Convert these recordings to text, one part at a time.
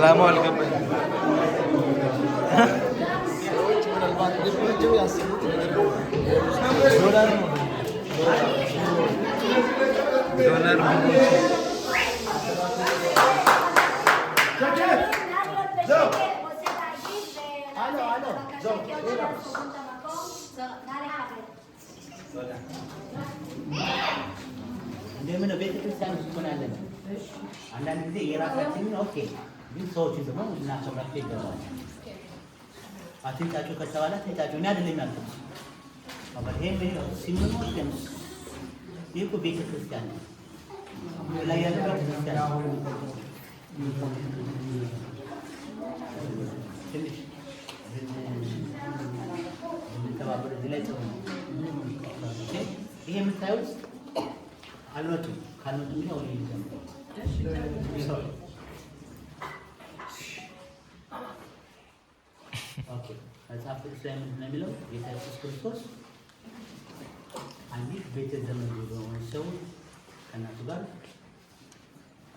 አላማው አልገባኝም። ሰዎች ምናልባት ልባቸው ያስቡት ነገር ዶላር ነው። ዶላር ምግቦች። רוצה להגיד ולתת בבקשה כי עוד שנייה סוגרים את המקום. נא לכבד. እንደምን ቤተ ክርስቲያን ውስጥ ሆነ ያለ ነው። አንዳንድ ጊዜ የራሳችንን okay፣ ግን ሰዎችን ደግሞ ልናከብራቸው ይገባል። አትንጫጩ ከተባለ አትንጫጩ። እኔ አይደለም ያልኩት። አባ ይሄ ሲምኖ ይህ እኮ ቤተ ክርስቲያን ነው። ላይ ያለው ቤተ ክርስቲያን ነው። ትንሽ ብንተባበር እዚህ ላይ ጥሩ ነው። Okay፣ ይሄ የምታዩት አልመጡም። ካልመጡ እንግዲህ አሁን ይጀምራል። Okay፣ መጽሐፍ ቅዱስ ላይ ምንድን ነው የሚለው? ጌታ ኢየሱስ ክርስቶስ አንዲት ቤተ ዘመድ በሆነ ሰው ከእናቱ ጋር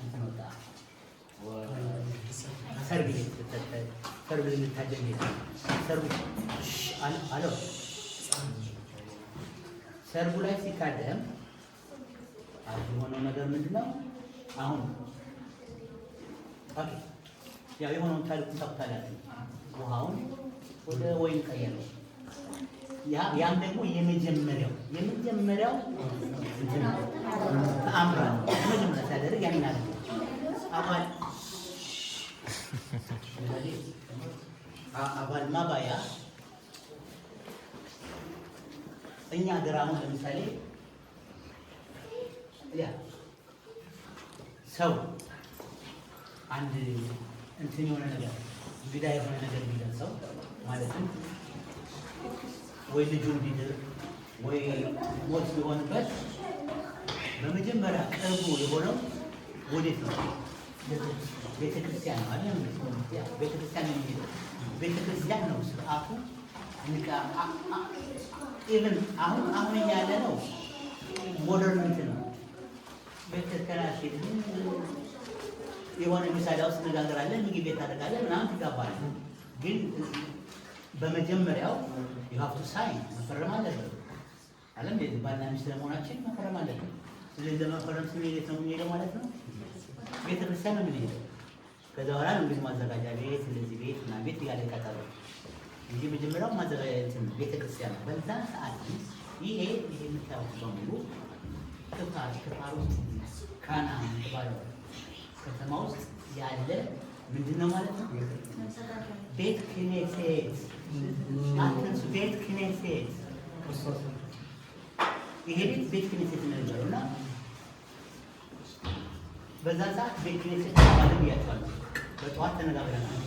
እንትን ወጣ፣ ሰርግ ቤት፣ ሰርግ ልንታደም ሄደ። ሰርጉ አለው፣ ሰርጉ ላይ ሲታደም የሆነው ነገር ምንድን ነው? አሁን okay፣ ያው የሆነውን ታሪኩን ታውቁታላችሁ። ውሃውን ወደ ወይን ቀየረው። ያም ደግሞ የመጀመሪያው እንትን ነው፣ ተአምር ነው። የመጀመሪያ ሲያደርግ ያንን አደረገ። አባል አባል ማባያ እኛ ሀገር አሁን ለምሳሌ ያ ሰው አንድ እንትን የሆነ ነገር፣ እንግዳ የሆነ ነገር ቢደርሰው፣ ማለትም ወይ ልጁን ቢድር ወይ ሞት ቢሆንበት በመጀመሪያ ቅርቡ የሆነው ወዴት ነው? ቤተ ክርስቲያን ነው አይደል? ቤተ ክርስቲያን ነው የሚሄደው። ቤተ ክርስቲያን ነው ስርዓቱ። Even አሁን እኛ ያለ ነው modern እንትን ነው። ቤተ ክርስቲያን አትሄድም። የሆነ ምሳሌ ውስጥ እንነጋገራለን፣ ምግብ ቤት ታደርጋለህ፣ ምናምን ትጋባለህ። ግን በመጀመሪያው you have to sign፣ መፈረም አለበት። አለም ባልና ሚስት ለመሆናችን መፈረም አለብን። ስለዚህ ለመፈረም ስንሄድ የት ነው የምንሄደው ማለት ነው? ቤተ ክርስቲያን ነው የምንሄደው። ከዛ በኋላ ነው እንግዲህ ማዘጋጃ ቤት፣ እንደዚህ ቤት ምናምን ቤት እያለ ቀጠሮ እንጂ መጀመሪያው ማዘጋጃ እንትን ቤተ ክርስቲያን ነው። በዛ ሰዓት ግን ይሄ የምታዩት በሙሉ ክፋር ውስጥ ካና የምትባለው ከተማ ውስጥ ያለ ምንድን ነው ማለት ነው? בית כנסת። አትንሱ፣ בית כנסת። ይሄ ቤት בית כנסת ነው የሚባለው እና በዛ ሰዓት בית כנסת ተባለ ብያቸዋለሁ። በጠዋት ተነጋግረናል።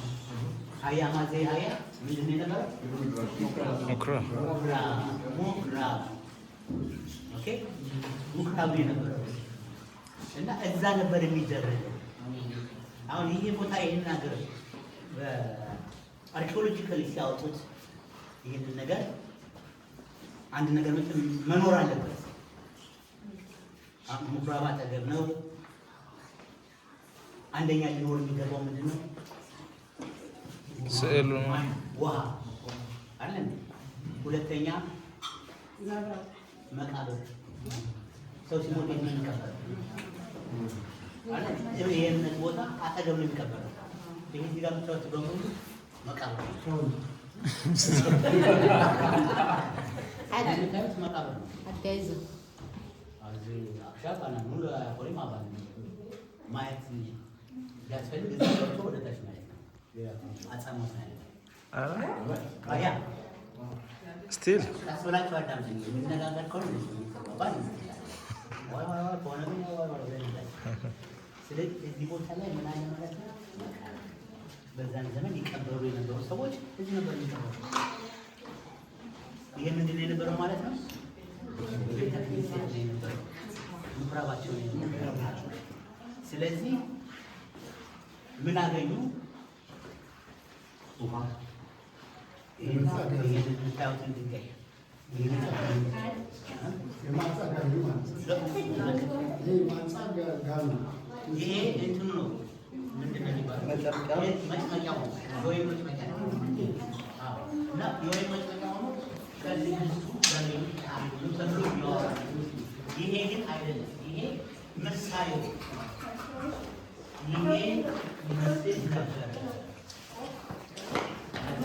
היה מה זה היה ምንድን ነው የነበረው? ምኩራብ። ምኩራብ፣ ምኩራብ። Okay፣ ምኩራብ ነው የነበረው እና እዛ ነበር የሚደረገው። አሁን ይሄ ቦታ ይህን ሀገር በ archaeologically ሲያወጡት ይህንን ነገር አንድ ነገር መቼም መኖር አለበት። አሁን ምኩራብ አጠገብ ነው። አንደኛ ሊኖር የሚገባው ምንድን ነው? ስዕሉ ነው። ውሃ አለ። ሁለተኛ መቃብር፣ ሰው ሲሞት የት ነው የሚቀበረው? አለ የእምነት ቦታ አጠገብ ነው የሚቀበረው። ይሄ እዚህ ጋር የምታዩት በሙሉ መቃብር ነው። የምታዩት መቃብር ነው። አታይዝም። እዚህ עכשיו אנחנו לא יכולים אבל ማየት ቢያስፈልግ እዚህ ገብቶ ወደ ታች ማየት ነው። አጻሞት ነው ያለው። ያ Still ቀስ ብላችሁ አዳምጡኝ። የምነጋገር ከሆነ እንደዚህ የሚባል ዋይ ዋይ ዋይ ከሆነ ግን ዋይ ዋይ ብለን እንላለን። ስለዚህ እዚህ ቦታ ላይ ምን አለ ማለት ነው? በዛን ዘመን ይቀበሩ የነበሩ ሰዎች እዚህ ነበር የሚቀበሩ። ይሄ ምንድን ነው የነበረው ማለት ነው? ቤተ ክርስቲያን ነው የነበረው። ምኩራባቸው ነው የነበረው። ስለዚህ ምን አገኙ? ውሃ። ይሄን የምታዩትን ድንጋይ የማንጻ ጋሪ ማለት ነው። ይሄ ማንጻ ጋሪ ነው። ይሄ እንትኑ ነው፣ ምንድን ነው የሚባለው? መጭመቂያ ሆኖ የወይን መጭመቂያ ነው። አዎ፣ እና የወይን መጭመቂያ ሆኖ ከንግስቱ በሬዎች አንዱ ተብሎ ያወራል። ይሄ ግን አይደለም። ይሄ ምሳሌ ነው። ይሄ ይመስል ነበረ። ከዛ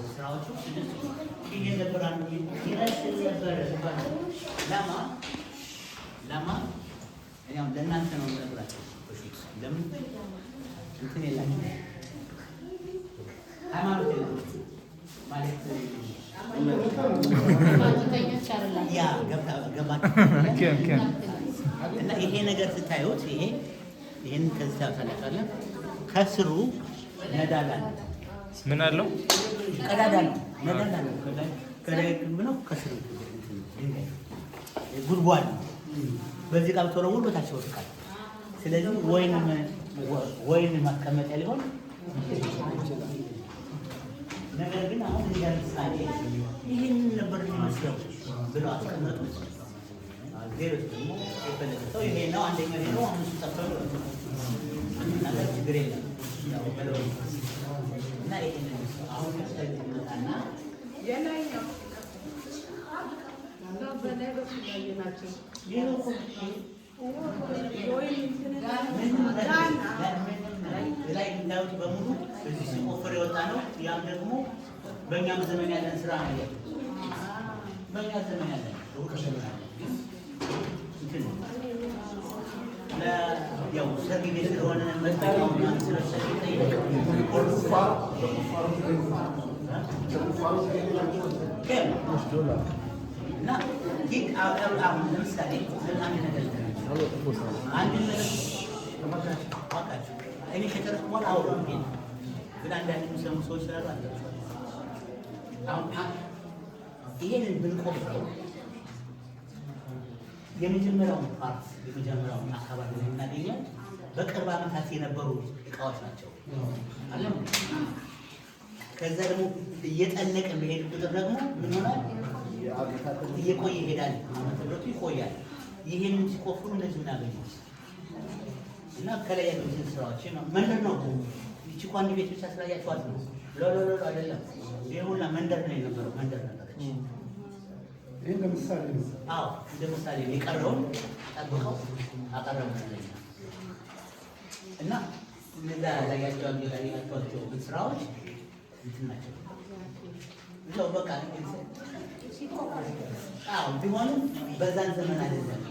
ስራዎቹ ስድስቱ ይሄ ነበር፣ አንዱ ይመስል ነበረ ሲባል למה למה እኔ አሁን ለእናንተ ነው የምነግራቸው። በፊት ለምን እንትን የላቸው ሃይማኖት የላቸው ማለት ሃይማኖተኞች አይደላችሁ። ያ ገባችሁ? כן כן እና ይሄ ነገር ስታዩት ይሄን ከዚህ ታዩታላችሁ። ከስሩ ነዳላ ነው፣ ምን አለው? ቀዳዳ ነው፣ ነዳላ ነው። ከላይ ግንብ ነው፣ ከስሩ እንትን ድንጋይ ጉድጓድ ነው። በዚህ ጋር ብትወረውር በታች ይወድቃል። ስለዚህ ወይን ማስቀመጫ ሊሆን ነገር ግን አሁን እንደ ምሳሌ ይህንን ነበር የሚመስለው ብለው አስቀመጡት። ሌሎች ደግሞ የፈለገ ሰው ይሄ ነው፣ አንደኛው ይሄ ነው፣ አሁን እሱ ጠፍቷል ነገር ችግር የለም ያው ብለው እና ይሄንን አሁን ቀጣይ መጣና የላይኛው በላይ በኩል ያየናቸው ይኸው እኮ የወይን እንትን ምንም ላይ የምታዩት በሙሉ እዚህ ሲቆፈር የወጣ ነው። ያም ደግሞ በእኛም ዘመን ያለን ስራ ነው። በእኛ ዘመን ያለን ሩቅ ዘመን አለ። ግን እንትን ነው። ያው ሰርግ ቤት ስለሆነ መጣው ምናምን ስለሚጠየቅ כן። እና ግን አሁን ለምሳሌ አንድ ነገር አንድ ነገር እባካችሁ እኔ ከጨረስኩ በኋላ አውሩ። ግን ግን አንዳንድ የሚሰሙ ሰዎች ስላሉ አላቸው። አሁን ይሄንን ብንቆፍረው የመጀመሪያውን part የመጀመሪያውን አካባቢ ላይ የምናገኘው በቅርብ ዓመታት የነበሩ እቃዎች ናቸው አለም። ከዛ ደግሞ እየጠለቀ በሄድ ቁጥር ደግሞ ምን ይሆናል? እየቆየ ይሄዳል። ዓመተ ምሕረቱ ይቆያል። ይሄንን ሲቆፍሩ እንደዚህ እናገኘው እና ከላይ ያሉትን ስራዎች መንደር ነው። ይቺ እኮ አንድ ቤት ብቻ ስላያችኋት ነው። ሎ አይደለም። ይሄ ሁላ መንደር ነው የነበረው። መንደር ነበረች። ይህ ለምሳሌ ነው። አዎ፣ እንደ ምሳሌ ነው። የቀረውን ጠብቀው አቀረቡት ለኛ እና እነዛ ላያቸው ያያቸዋቸው ስራዎች እንትን ናቸው። እዛው በቃ አዎ፣ ቢሆንም በዛን ዘመን አይደለም፣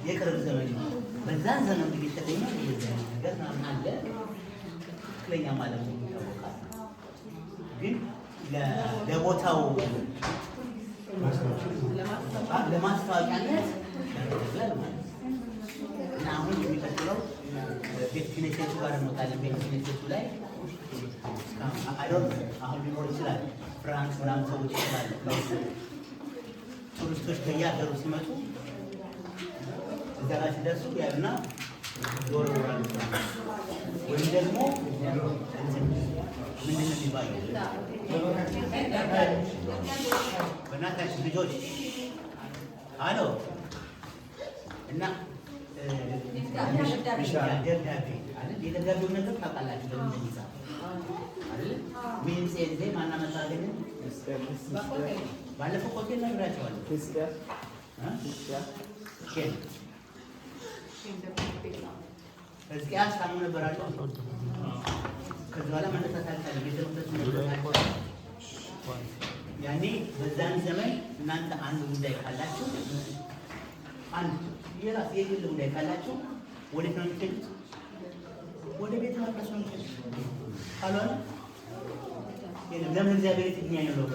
የቅርብ ዘመን ነው። በዛን ዘመን ግን የተገኘው እንደዚህ አይነት ነገር ምናምን አለ። ትክክለኛ ማለት ነው ይታወቃል። ግን ለቦታው ለማስታወቂያነት ያገለግላል ማለት ነው። እና አሁን የሚቀጥለው ቤት ክኔሴቱ ጋር እንወጣለን። ቤት ክኔሴቱ ላይ I don't አሁን ሊኖር ይችላል። ፍራንክ ምናምን ሰዎች ይችላሉ። ቱሪስቶች ከየሀገሩ ሲመጡ እዛ ጋር ሲደርሱ ያዩና ይወረውራሉ። ወይም ደግሞ እንትን ምንድን ነው የሚባለው? በእናታችሁ ልጆች አሎ እና ደብዳቤ አይደል? የደብዳቤውን ነገር ታውቃላችሁ ለምን እንደሚጻፍ አይደል? ምን ጼዜ ማና መጣገኝ ባለፈው ሆቴል ነግራቸዋለሁ። እ? ሕዝቅያስ ታሞ ነበር አይደል? ከዚ በኋላ መነሳት አልቻለም። ቤተ መቅደሱ መነሳት አልቻለም። ያኔ በዛን ዘመን እናንተ አንድ ጉዳይ ካላችሁ፣ አንድ የራስ የግል ጉዳይ ካላችሁ ወዴት ነው የምትሄዱት? ወደ ቤተ መቅደስ ነው የምትሄዱት። ካልሆነ የለም። ለምን እግዚአብሔር የትኛ ነው?